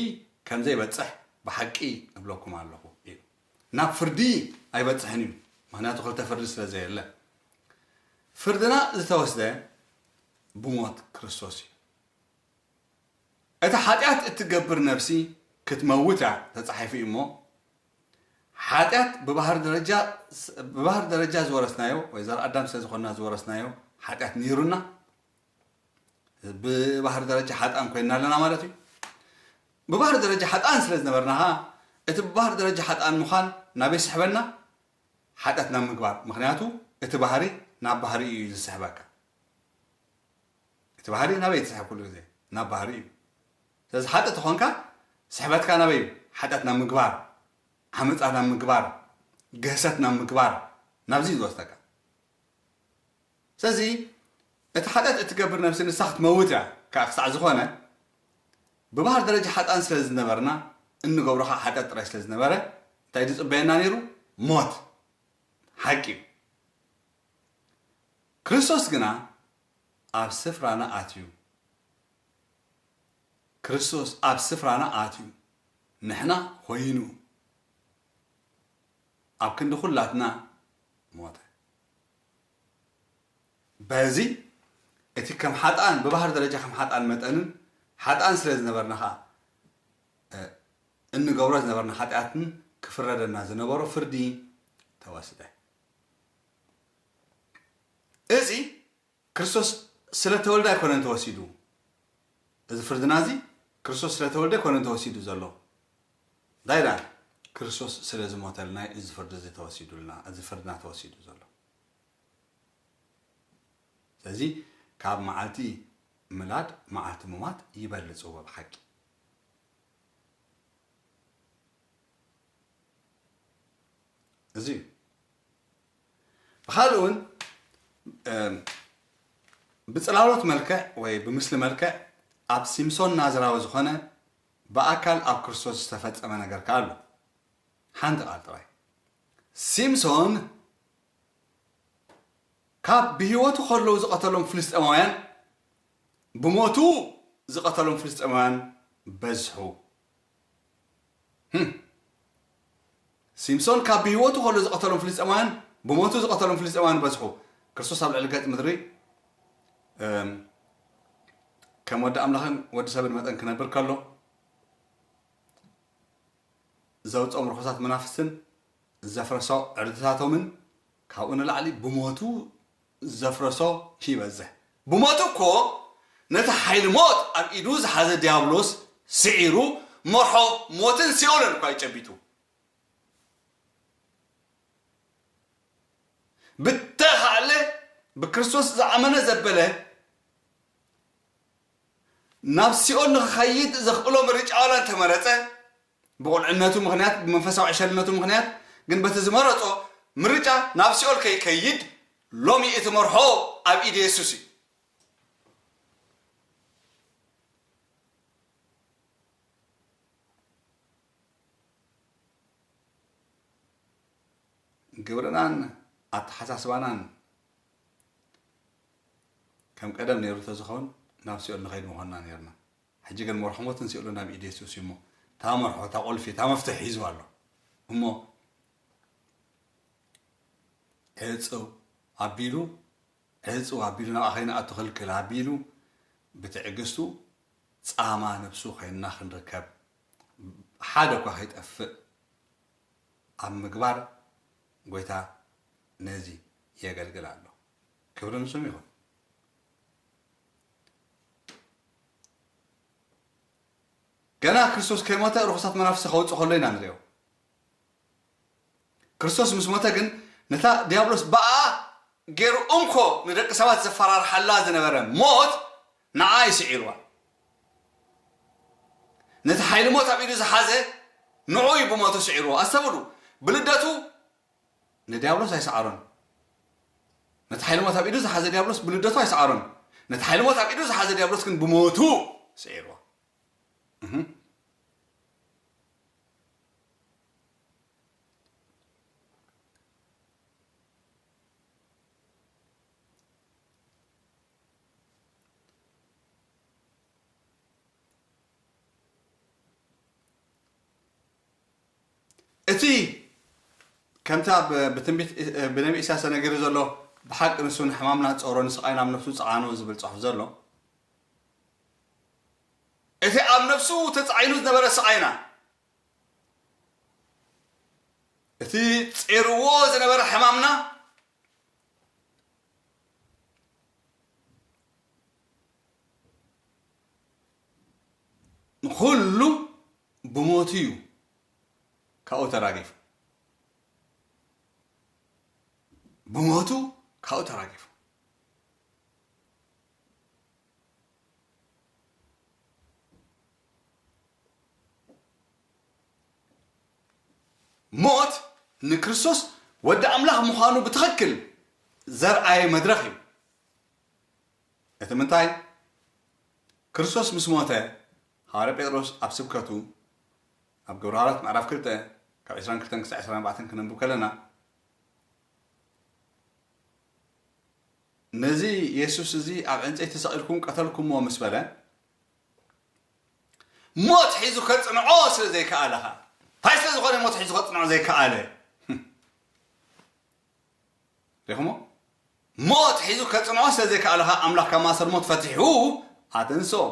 ከም ዘይበጽሕ ብሓቂ እብለኩም ኣለኹ ኢሉ። ናብ ፍርዲ ኣይበጽሕን እዩ፣ ምኽንያቱ ክልተ ፍርዲ ስለ ዘየለ። ፍርድና ዝተወስደ ብሞት ክርስቶስ እዩ። እታ ሓጢኣት እትገብር ነፍሲ ክትመውት እያ ተጻሒፉ እዩ እሞ፣ ሓጢኣት ብባህር ደረጃ፣ ብባህር ደረጃ ዝወረስናዮ ወይ ዘር ኣዳም ስለ ዝኾንና ዝወረስናዮ ሓጢኣት ነይሩና፣ ብባህር ደረጃ ሓጥኣን ኮይንና ኣለና ማለት እዩ። ብባህር ደረጃ ሓጥኣን ስለ ዝነበርና ኸዓ፣ እቲ ብባህር ደረጃ ሓጥኣን ምዃን ናበይ ስሕበና? ሓጢኣት ናብ ምግባር። ምኽንያቱ እቲ ባህሪ ናብ ባህሪ እዩ ዝስሕበካ። እቲ ባህሪ ናበይ ትስሕብ? ኩሉ ግዜ ናብ ባህሪ እዩ። ስለዚ ሓጢእ ተኾንካ ስሕበትካ ናበይ እዩ? ሓጢኣት ናብ ምግባር፣ ዓመፃ ናብ ምግባር፣ ግህሰት ናብ ምግባር፣ ናብዚ እዩ ዝወስደካ። ስለዚ እቲ ሓጢኣት እትገብር ነፍሲ ንሳ ክትመውት እያ። ከዓ ክሳዕ ዝኾነ ብባህር ደረጃ ሓጥኣን ስለ ዝነበርና፣ እንገብሮ ከዓ ሓጢኣት ጥራይ ስለ ዝነበረ፣ እንታይ ዝፅበየና ነይሩ? ሞት። ሓቂ እዩ። ክርስቶስ ግና ኣብ ስፍራና ኣትዩ። ክርስቶስ ኣብ ስፍራና ኣትዩ ንሕና ኮይኑ ኣብ ክንዲ ኩላትና ሞተ። በዚ እቲ ከም ሓጥኣን፣ ብባህሪ ደረጃ ከም ሓጥኣን መጠንን ሓጥኣን ስለ ዝነበርና ኸዓ፣ እ፣ እንገብሮ ዝነበርና ሓጢኣትን ክፍረደና ዝነበሮ ፍርዲ ተወስደ። እዚ ክርስቶስ ስለ ተወልደ ኣይኮነን ተወሲዱ። እዚ ፍርድና እዚ ክርስቶስ ስለ ተወልደ ኣይኮነን ተወሲዱ ዘሎ። እንታይ ደኣ? ክርስቶስ ስለ ዝሞተልና እዩ እዚ ፍርዲ እዚ ተወሲዱልና፣ እዚ ፍርድና ተወሲዱ ዘሎ። ስለዚ ካብ መዓልቲ ምላድ መዓልቲ ምሟት ይበልጽ እዎ ብሓቂ። እዚ እዩ። ብኻልእ እውን፣ እም፣ ብጽላሎት መልክዕ ወይ ብምስሊ መልክዕ ኣብ ሲምሶን ናዝራዊ ዝኾነ ብኣካል ኣብ ክርስቶስ ዝተፈጸመ ነገር ከኣ ኣሎ። ሓንቲ ቃል ጥራይ። ሲምሶን ካብ ብህይወቱ ከለዉ ዝቐተሎም ፍልስጤማውያን፣ ብሞቱ ዝቐተሎም ፍልስጤማውያን በዝሑ። ህም። ሲምሶን ካብ ብህይወቱ ከሎ ዝቐተሎም ፍልስጤማውያን፣ ብሞቱ ዝቐተሎም ፍልስጤማውያን በዝሑ። ክርስቶስ ኣብ ልዕሊ ገጽ ምድሪ፣ እም፣ ከም ወዲ ኣምላኽን ወዲ ሰብን መጠን ክነብር ከሎ፣ ዘውጽኦም ርኹሳት መናፍስትን ዘፍረሶ ዕርድታቶምን ካብኡ ንላዕሊ ብሞቱ ዘፍረሶ ይበዝሕ። ብሞቱ እኮ ነቲ ሓይሊ ሞት ኣብ ኢዱ ዝሓዘ ዲያብሎስ ስዒሩ፣ መርሖ ሞትን ሲኦልን እኳ እዩ ጨቢጡ። ብተኻእለ ብክርስቶስ ዝኣመነ ዘበለ ናብ ሲኦል ንኽኸይድ ዘኽእሎ ምርጫ ዋላ እንተመረጸ፣ ብቑልዕነቱ ምኽንያት፣ ብመንፈሳዊ ዕሸልነቱ ምኽንያት፣ ግን በቲ ዝመረጾ ምርጫ ናብ ሲኦል ከይከይድ ሎሚ እቲ መርሖ ኣብ ኢድ የሱስ እዩ። ግብርናን ኣተሓሳስባናን ከም ቀደም ነይሩ ተዝኸውን ናብ ሲኦል ንኸይድ ምኾንና ነይርና። ሕጂ ግን መርሖ ሞትን ሲኦልን ኣብ ኢድ የሱስ እዩ እሞ፣ እታ መርሖ፣ እታ ቁልፊ፣ እታ መፍትሒ ሒዙ ኣሎ። እሞ ዕጽው ኣቢሉ፣ ዕጽው ኣቢሉ፣ ናብኣ ከይንኣቱ ክልክል ኣቢሉ፣ ብትዕግስቱ ጻማ ነብሱ ኮይንና ክንርከብ፣ ሓደ እኳ ከይጠፍእ ኣብ ምግባር ጎይታ ነዚ የገልግል ኣሎ። ክብሪ ንስሙ ይኹን። ገና ክርስቶስ ከይሞተ ርኹሳት መናፍስቲ ከውጽእ ከሎ ኢና ንሪኦ። ክርስቶስ ምስ ሞተ ግን ነታ ዲያብሎስ ብኣ ገይሩ እንኮ ንደቂ ሰባት ዘፈራርሓላ ዝነበረ ሞት ንዓ እዩ ስዒርዋ። ነቲ ሓይሊ ሞት ኣብ ኢዱ ዝሓዘ ንዑ እዩ ብሞቱ ስዒርዎ። ኣስተብሉ፣ ብልደቱ ንዲያብሎስ ኣይሰዓሮን። ነቲ ሓይሊ ሞት ኣብ ኢዱ ዝሓዘ ዲያብሎስ ብልደቱ ኣይሰዓሮን። ነቲ ሓይሊ ሞት ኣብ ኢዱ ዝሓዘ ዲያብሎስ ግን ብሞቱ ስዒርዎ። እህ። እቲ ከምቲ ኣብ ብትንቢት ብነቢ ኢሳያስ ተነጊሩ ዘሎ፣ ብሓቂ ንሱ ንሕማምና ጾሮ ንስቓይና ኣብ ነፍሱ ጸዓኖ ዝብል ጽሑፍ ዘሎ፣ እቲ ኣብ ነፍሱ ተጻዒኑ ዝነበረ ስቓይና፣ እቲ ጼርዎ ዝነበረ ሕማምና፣ ንኹሉ ብሞቱ እዩ ካብኡ ተራጊፉ። ብሞቱ ካብኡ ተራጊፉ። ሞት ንክርስቶስ ወዲ ኣምላኽ ምዃኑ ብትኽክል ዘርኣየ መድረኽ እዩ። እቲ ምንታይ? ክርስቶስ ምስ ሞተ፣ ሃዋርያ ጴጥሮስ ኣብ ስብከቱ፣ ኣብ ግብረ ሃዋርያት ምዕራፍ ክልተ ካብ ዕስራን ክልተን ክሳዕ ዕስራን ኣርባዕተን ክነንብብ ከለና፣ ነዚ የሱስ እዚ ኣብ ዕንጸይቲ ሰቒልኩም ቀተልኩምዎ ምስ በለ፣ ሞት ሒዙ ከጽንዖ ስለ ዘይከኣለ ኸኣ። እንታይ ስለ ዝኾነ ሞት ሒዙ ከጽንዖ ዘይከኣለ? ሪኹሞ? ሞት ሒዙ ከጽንዖ ስለ ዘይከኣለ ኸኣ ኣምላኽ ካብ ማእሰር ሞት ፈቲሑ ኣተንስኦ።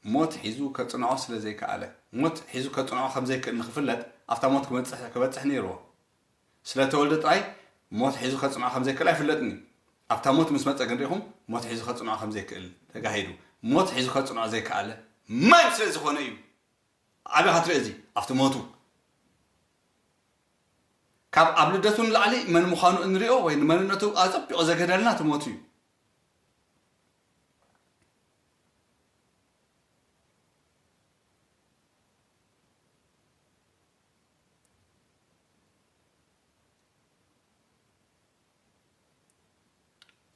ሞት ሒዙ ከጽንዖ ስለ ዘይከኣለ፣ ሞት ሒዙ ከጽንዖ ከም ዘይክእል ንኽፍለጥ ኣብታ ሞት ክበጽሕ፣ ክበጽሕ ነይርዎ። ስለ ተወልደ ጥራይ ሞት ሒዙ ከጽንዖ ከም ዘይክእል ኣይፍለጥን እዩ። ኣብታ ሞት ምስ መጸ ግን ሪኢኹም ሞት ሒዙ ከጽንዖ ከም ዘይክእል ተጋሂዱ። ሞት ሒዙ ከጽንዖ ዘይከኣለ መን ስለ ዝኾነ እዩ? ኣበይ ኢኻ ትሪኦ እዚ? ኣብቲ ሞቱ። ካብ ኣብ ልደቱ ንላዕሊ መን ምዃኑ እንሪኦ ወይ ንመንነቱ ኣጸቢቑ ዘግህደልና እቲ ሞቱ እዩ።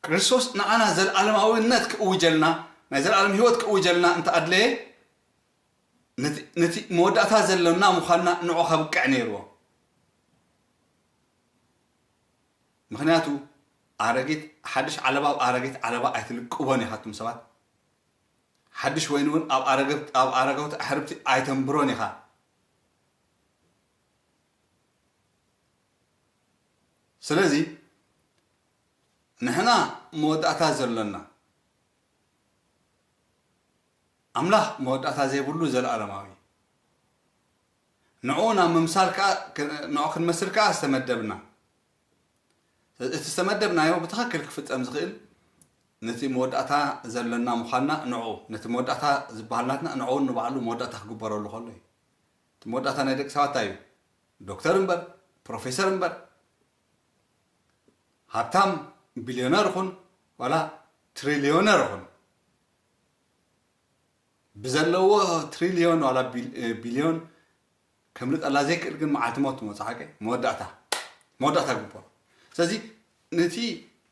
ክርስቶስ ንዓና ዘለኣለማዊነት ክእውጀልና፣ ናይ ዘለኣለም ህይወት ክእውጀልና እንተ ኣድለየ፣ ነቲ፣ ነቲ መወዳእታ ዘሎና ምዃንና ንዑ ከብቅዕ ነይርዎ። ምኽንያቱ፣ ኣረጊት፣ ሓድሽ ዓለባ ኣብ ኣረጊት ዓለባ ኣይትልቅቦን ኢኻ፣ ኣቱም ሰባት። ሓድሽ ወይኒ እውን ኣብ ኣረገብ-፣ ኣብ ኣረገውቲ ኣሕርብቲ ኣይተንብሮን ኢኻ። ስለዚ፣ ንሕና መወዳእታ ዘሎና፣ ኣምላኽ መወዳእታ ዘይብሉ ዘለኣለማዊ። ንዕኡ ናብ ምምሳል ከኣ፣ ክ-፣ ንዕኡ ክንመስል ከኣ ዝተመደብና። እቲ ዝተመደብናዮ ብትኽክል ክፍጸም ዝኽእል፣ ነቲ መወዳእታ ዘሎና ምዃንና ንዕኡ፣ ነቲ መወዳእታ ዝበሃል ናትና ንዕኡ ንባዕሉ መወዳእታ ክግበረሉ ከሎ እዩ። እቲ መወዳእታ ናይ ደቂ ሰባት እንታይ እዩ? ዶክተር እምበር፣ ፕሮፌሰር እምበር፣ ሃብታም ቢልዮነር ይኹን ዋላ ትሪልዮነር ይኹን፣ ብዘለዎ ትሪልዮን ዋላ ቢል-፣ ቢልዮን ከምልጠላ ዘይክእል ግን መዓልቲ ሞት ትመጽእ ሓቂ መወዳእታ፣ መወዳእታ ግበሮ። ስለዚ ነቲ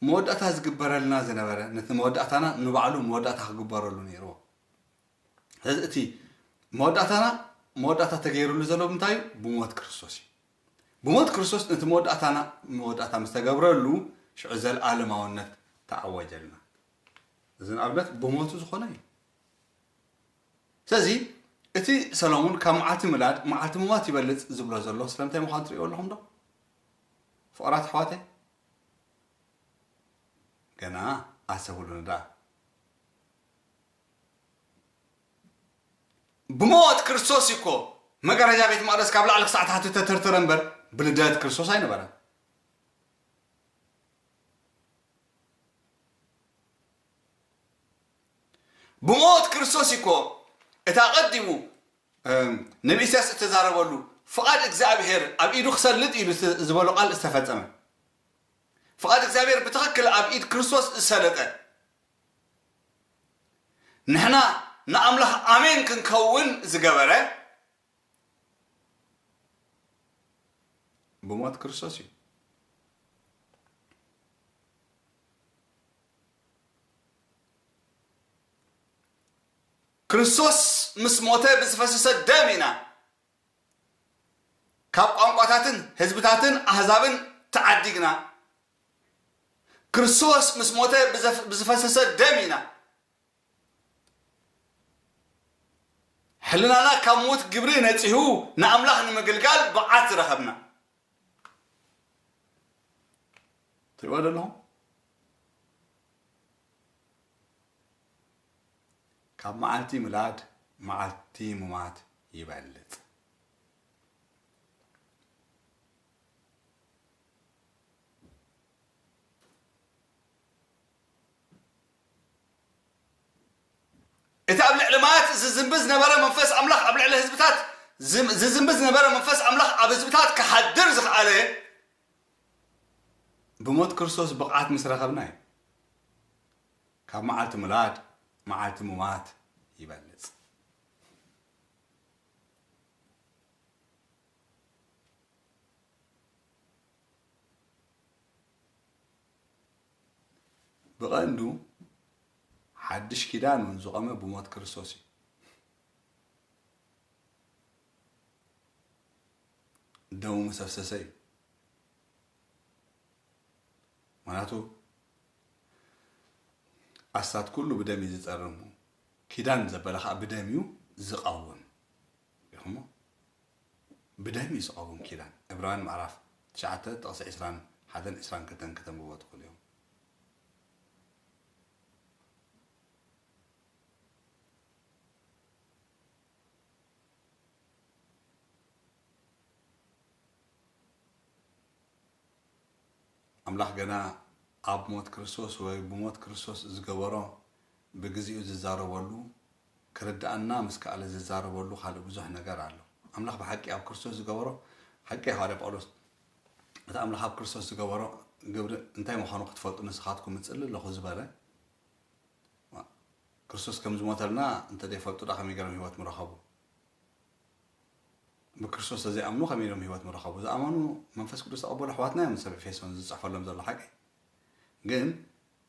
መወዳእታ ዝግበረልና ዝነበረ፣ ነቲ መወዳእታና ንባዕሉ መወዳእታ ክግበረሉ ነይርዎ። ስለዚ እቲ መወዳእታና፣ መወዳእታ ተገይሩሉ ዘሎ ብምንታይ እዩ? ብሞት ክርስቶስ እዩ። ብሞት ክርስቶስ ነቲ መወዳእታና መወዳእታ ምስ ተገብረሉ፣ ሽዑ ዘለኣለማውነት ተኣወጀልና። እዚ ንኣብነት ብሞቱ ዝኾነ እዩ። ስለዚ እቲ ሰሎሙን ካብ መዓልቲ ምላድ መዓልቲ ምሟት ይበልጽ ዝብሎ ዘሎ ስለምንታይ ምዃኑ ትርእይዎ ኣለኹም ዶ? ፍቑራት ኣሕዋተይ፣ ገና ኣሰብሉኒ ደኣ። ብሞት ክርስቶስ እኮ መጋረጃ ቤት መቕደስ ካብ ላዕሊ ክሳዕ ታሕቲ ተተርተረ እምበር ብልደት ክርስቶስ ኣይነበረን። ብሞት ክርስቶስ እኮ እቲ ኣቐዲሙ፣ እም፣ ነቢ ኢሳያስ እተዛረበሉ ፍቓድ እግዚኣብሔር ኣብ ኢዱ ክሰልጥ ኢሉ ዝ-፣ ዝበሎ ቃል ዝተፈጸመ። ፍቓድ እግዚኣብሔር ብትኽክል ኣብ ኢድ ክርስቶስ ዝሰለጠ። ንሕና ንኣምላኽ ኣሜን ክንከውን ዝገበረ ብሞት ክርስቶስ እዩ። ክርስቶስ ምስ ሞተ ብዝፈሰሰ ደም ኢና ካብ ቋንቋታትን ህዝብታትን ኣህዛብን ተዓዲግና። ክርስቶስ ምስ ሞተ ብዘፍ-፣ ብዝፈሰሰ ደም ኢና ሕልናና ካብ ሞት ግብሪ ነጺሁ ንኣምላኽ ንምግልጋል ብዓት ዝረኸብና። ትሪእዎ ዘለኹም? ካብ መዓልቲ ምላድ መዓልቲ ሙማት ይበልጽ። እቲ ኣብ ልዕሊ ማያት ዝዝንቢ ዝነበረ መንፈስ ኣምላኽ ኣብ ልዕሊ ህዝብታት ዝም-፣ ዝዝንቢ ዝነበረ መንፈስ ኣምላኽ ኣብ ህዝብታት ክሓድር ዝኸኣለ ብሞት ክርስቶስ ብቕዓት ምስ ረኸብና እዩ። ካብ መዓልቲ ምላድ መዓልቲ ሙማት ይበልጽ። ብቐንዱ ሓድሽ ኪዳን እውን ዝቖመ ብሞት ክርስቶስ እዩ። ደሙ ምስ ኣፍሰሰ እዩ። ምኽንያቱ ኣስታት ኩሉ ብደም እዩ ዝጸርም፣ ኪዳን ዘበለ ኸዓ ብደም እዩ ዝቐውም። ኢኹሞ? ብደም እዩ ዝቐውም ኪዳን። ዕብራውያን ምዕራፍ ትሽዓተ ጥቕሲ ዕስራን ሓደን ዕስራን ክልተን ከተንብቦ ትኽእሉ እዮም። ኣምላኽ ገና ኣብ ሞት ክርስቶስ ወይ ብሞት ክርስቶስ ዝገበሮ ብግዚኡ ዝዛረበሉ፣ ክርድኣና ምስ ከኣለ ዝዛረበሉ ካልእ ብዙሕ ነገር ኣሎ። ኣምላኽ ብሓቂ ኣብ ክርስቶስ ዝገበሮ፣ ሓቂ እዩ ሃዋርያ ጳውሎስ፣ እቲ ኣምላኽ ኣብ ክርስቶስ ዝገበሮ ግብሪ እንታይ ምዃኑ ክትፈልጡ ንስኻትኩም እጽሊ ኣለኹ ዝበለ፣ ክርስቶስ ከም ዝሞተልና እንተ ዘይፈልጡ ደኣ ከመይ ገይሮም ህይወት ምረኸቡ? ብክርስቶስ ዘይኣምኑ ከመይ ኢሎም ህይወት ምረኸቡ? ዝኣመኑ መንፈስ ቅዱስ ተቐበሉ ኣሕዋትና እዮም ሰብ ኤፌሶን ዝጽሕፈሎም ዘሎ ሓቂ። ግን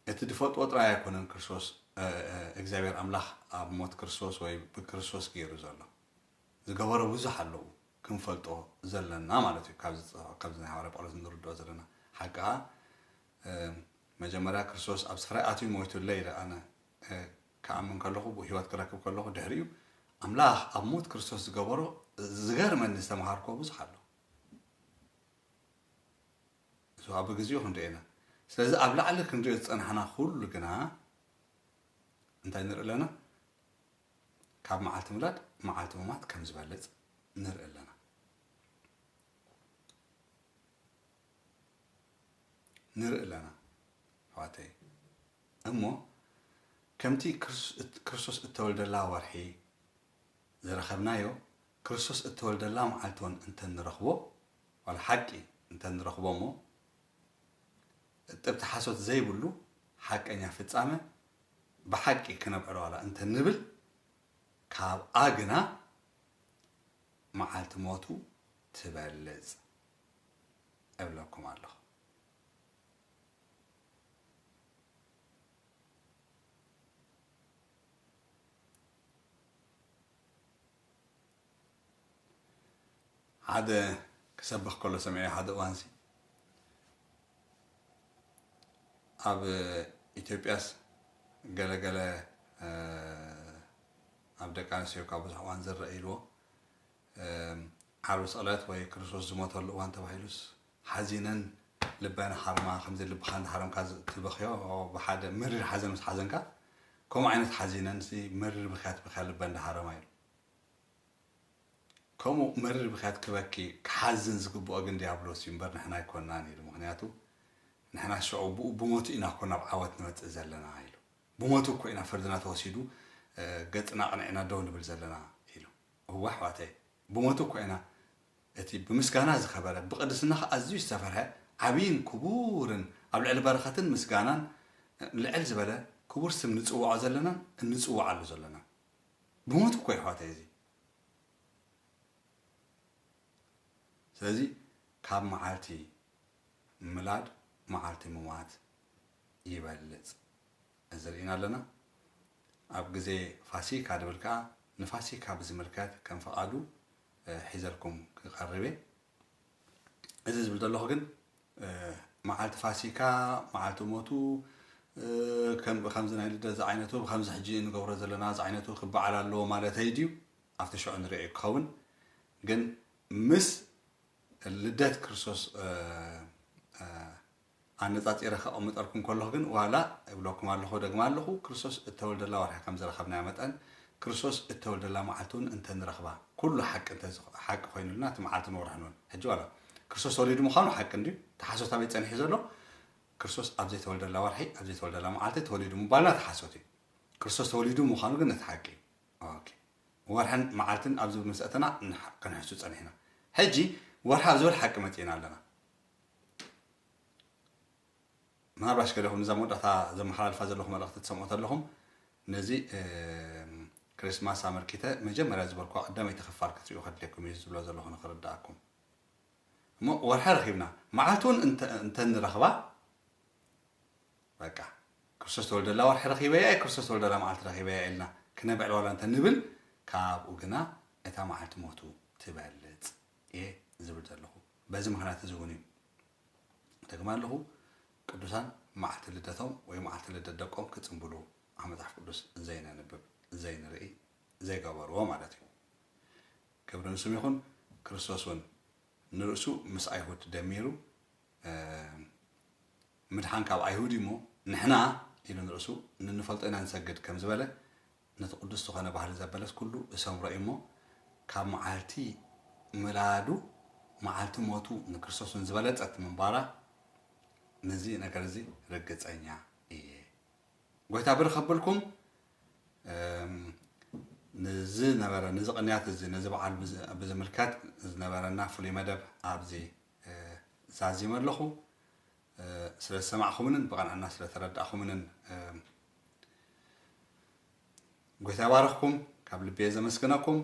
እቲ ዝፈልጥዎ ጥራይ ኣይኮነን ክርስቶስ፣ እ፣ እ፣ እግዚኣብሔር ኣምላኽ ኣብ ሞት ክርስቶስ ወይ ብክርስቶስ ገይሩ ዘሎ። ዝገበሮ ብዙሕ ኣለዉ ክንፈልጦ ዘለና ማለት እዩ። ካብዚ ጽ-፣ ካብዚ ናይ ሃዋርያ ጳውሎስ እንርድኦ ዘለና ሓቂ ኸኣ፣ እ፣ መጀመርያ ክርስቶስ ኣብ ስፍራይ ኣትዩ ሞይቱለይ ኢለ ኣነ፣ እ፣ ክኣምን ከለኹ፣ ብህይወት ክረክብ ከለኹ፣ ድሕሪኡ ኣምላኽ ኣብ ሞት ክርስቶስ ዝገበሮ ዝገርመኒ ዝተምሃርኩዎ ብዙሕ ኣሎ። እዚ ኣብ ግዜኡ ክንሪኦ ኢና። ስለዚ ኣብ ላዕሊ ክንሪኦ ዝጸናሕና ኩሉ ግና እንታይ ንርኢ ኣለና? ካብ መዓልቲ ምላድ መዓልቲ ምማት ከም ዝበልጽ ንርኢ ኣለና። ንርኢ ኣለና፣ ኣሕዋተይ። እሞ ከምቲ ክርስ-፣ እት-፣ ክርስቶስ እተወልደላ ወርሒ ዝረኸብናዮ፣ ክርስቶስ እተወልደላ መዓልቲ እውን እንተ ንረኽቦ፣ ዋላ ሓቂ እንተ ንረኽቦ እሞ፣ እጥብቲ ሓሶት ዘይብሉ ሓቀኛ ፍጻመ ብሓቂ ክነብዕሎ ዋላ እንተ ንብል፣ ካብኣ ግና መዓልቲ ሞቱ ትበልጽ እብለኩም ኣለኹ። ሓደ ክሰብኽ ከሎ ሰሚዐ ሓደ እዋንሲ፣ ኣብ ኢትዮጵያስ ገለ ገለ፣ እ፣ ኣብ ደቂ ኣንስትዮ ካብ ብዙሕ እዋን ዝረአ ኢልዎ፣ እ፣ ዓርቢ ስቕለት ወይ ክርስቶስ ዝሞተሉ እዋን ተባሂሉስ ሓዚነን ልበን ሃርማ፣ ከምዚ ልብኻ እንዳሃረምካ ዝ-፣ ትበኽዮ ብሓደ መሪር ሓዘን ምስ ሓዘንካ፣ ከምኡ ዓይነት ሓዚነን ሲ መሪር ብኽያት ብኽያ ልበን እንዳሃረማ ኢሉ። ከምኡ መሪር ብኽያት ክበኪ፣ ክሓዝን ዝግብኦ ግን ዲያብሎስ እዩ እምበር ንሕና ኣይኮናን ኢሉ። ምኽንያቱ ንሕና ሽዑ ብኡ ብሞቱ ኢና እኮ ናብ ዓወት ንመጽእ ዘለና ኢሉ። ብሞቱ እኮ ኢና ፍርድና ተወሲዱ፣ እ፣ ገጽና ኣቕኒዕና ደው ንብል ዘለና ኢሉ። እወ ኣሕዋተይ፣ ብሞቱ እኮ ኢና እቲ ብምስጋና ዝኸበረ፣ ብቕድስና ኸዓ ኣዝዩ ዝተፈርሀ፣ ዓብይን ክቡርን፣ ኣብ ልዕሊ በረኸትን ምስጋናን ልዕል ዝበለ ክቡር ስም ንጽውዖ ዘለናን እንጽውዓሉ ዘለናን። ብሞቱ እኮ እዩ ኣሕዋተይ እዚ። ስለዚ ካብ መዓልቲ ምላድ መዓልቲ ምሟት ይበልጽ። እዚ ርኢና ኣለና። ኣብ ግዜ ፋሲካ ድብል ከኣ ንፋሲካ ብዝምልከት ከም ፍቓዱ፣ እ፣ ሒዘልኩም ክቐርብ እየ። እዚ ዝብል ዘለኹ ግን፣ እ፣ መዓልቲ ፋሲካ፣ መዓልቲ ሞቱ፣ እ፣ ከም፣ ከምዚ ናይ ልደት ዝዓይነቱ፣ ከምዚ ሕጂ እንገብሮ ዘለና ዝዓይነቱ ክበዓል ኣለዎ ማለተይ ድዩ? ኣብቲ ሽዑ ንርእዮ ክኸውን። ግን ምስ ልደት ክርስቶስ ኣነፃፂረ ከቐምጠልኩም ከለኹ ግን ዋላ እብለኩም ኣለኹ፣ ደግማ ኣለኹ፣ ክርስቶስ እተወልደላ ወርሒ ከም ዝረኸብናዮ መጠን ክርስቶስ እተወልደላ መዓልቲ እውን እንተንረኽባ፣ ኩሉ ሓቂ እንተ ሓቂ ኮይኑልና እቲ መዓልትን ወርሕን እውን። ሕጂ ዋላ ክርስቶስ ተወሊዱ ምዃኑ ሓቂ እንድዩ፣ ተሓሶት ኣበይ ጸኒሑ ዘሎ? ክርስቶስ ኣብ ዘይተወልደላ ወርሒ ኣብ ዘይተወልደላ መዓልቲ ተወሊዱ ምባልና ተሓሶት እዩ። ክርስቶስ ተወሊዱ ምዃኑ ግን እቲ ሓቂ እዩ። ኦኬ። ወርሕን መዓልትን ኣብ ዝብል ምስ ኣተና ክንሕሱ ጸኒሕና። ሕጂ ወርሒ ኣብ ዝብል ሓቂ መጺእና ኣለና። ምናልባሽ ገለኹም ነዛ መወዳእታ ዘመሓላልፋ ዘለኹ መልእኽቲ ትሰምዑ ተለኹም ነዚ ክርስማስ ኣመልኪተ መጀመርያ ዝበልኩ ቀዳመይቲ ክፋል ክትሪኡ ከድልየኩም እዩ ዝብሎ ዘለኹ ንክርዳእኩም። እሞ ወርሒ ረኺብና፣ መዓልቲ እውን እንተ- እንተንረኽባ በቃ ክርስቶስ ተወልደላ ወርሒ ረኺበያ እየ፣ ክርስቶስ ተወልደላ መዓልቲ ረኺበያ ኢልና ክነብዕል ዋላ እንተንብል፣ ካብኡ ግና እታ መዓልቲ ሞቱ ትበልጽ እየ ዝብል ዘለኹ። በዚ ምኽንያት እዚ እውን እዩ። ደግማ ኣለኹ፣ ቅዱሳን መዓልቲ ልደቶም ወይ መዓልቲ ልደት ደቆም ክጽንብሉ ኣብ መጽሓፍ ቅዱስ ዘይነንብብ፣ ዘይንርኢ፣ ዘይገበርዎ ማለት እዩ። ክብሪ ንስም ይኹን። ክርስቶስ እውን ንርእሱ ምስ ኣይሁድ ደሚሩ ምድሓን ካብ ኣይሁድ እዩ እሞ ንሕና ኢሉ ንርእሱ ንንፈልጦ ኢና ንሰግድ ከም ዝበለ ነቲ ቅዱስ ዝኾነ ባህሊ ዘበለስ ኩሉ እሰምሮ እዩ እሞ ካብ መዓልቲ ምላዱ መዓልቲ ሞቱ ንክርስቶስ እውን ዝበለጸት ምንባራ ነዚ ነገር እዚ ርግጸኛ እየ። ጎይታ ብርኽ ኣብልኩም። ንዝነበረ ንዚ ቅንያት እዚ ነዚ በዓል ብዝምልከት ዝነበረና ፍሉይ መደብ ኣብዚ ዛዚመ ኣለኹ። ስለ ዝሰማዕኹምንን ብቐንዕና ስለ ተረዳእኹምንን ጎይታ ይባርኽኩም። ካብ ልቢ እየ ዘመስግነኩም።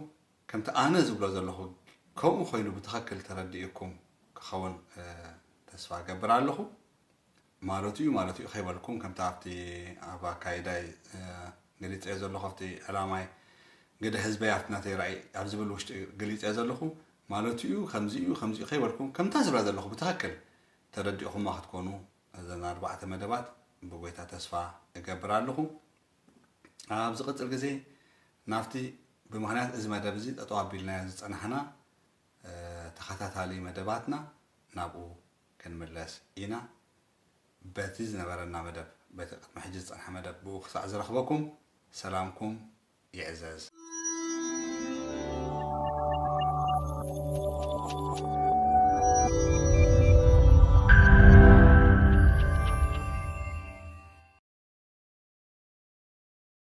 ከምቲ ኣነ ዝብሎ ዘለኹ ከምኡ ኮይኑ ብትኸክል ተረዲእኩም ክኸውን ተስፋ እገብር ኣለኹ። ማለቱ እዩ ማለቱ እዩ ከይበልኩም ከምቲ ኣብቲ ኣብ ኣካይዳይ ገሊፀ ዘለኹ ኣብቲ ዕላማይ ግደ ህዝበይ ኣብቲ ናተይ ራእይ ኣብ ዝብል ውሽጢ ገሊፀ ዘለኹ ማለቱ እዩ ከምዚ እዩ ከምዚ እዩ ከይበልኩም ከምታ ዝብላ ዘለኹ ብትኽክል ተረዲእኹማ ክትኮኑ እዘን ኣርባዕተ መደባት ብጎይታ ተስፋ እገብር ኣለኹ። ኣብ ዝቕፅል ግዜ ናብቲ ብምኽንያት እዚ መደብ እዚ ጠጠው ኣቢልናዮ ዝፀናሕና ተኸታታሊ መደባትና ናብኡ ክንምለስ ኢና። በቲ ዝነበረና መደብ በቲ ቅድሚ ሕጂ ዝፀንሐ መደብ ብኡ ክሳዕ ዝረኽበኩም ሰላምኩም ይዕዘዝ።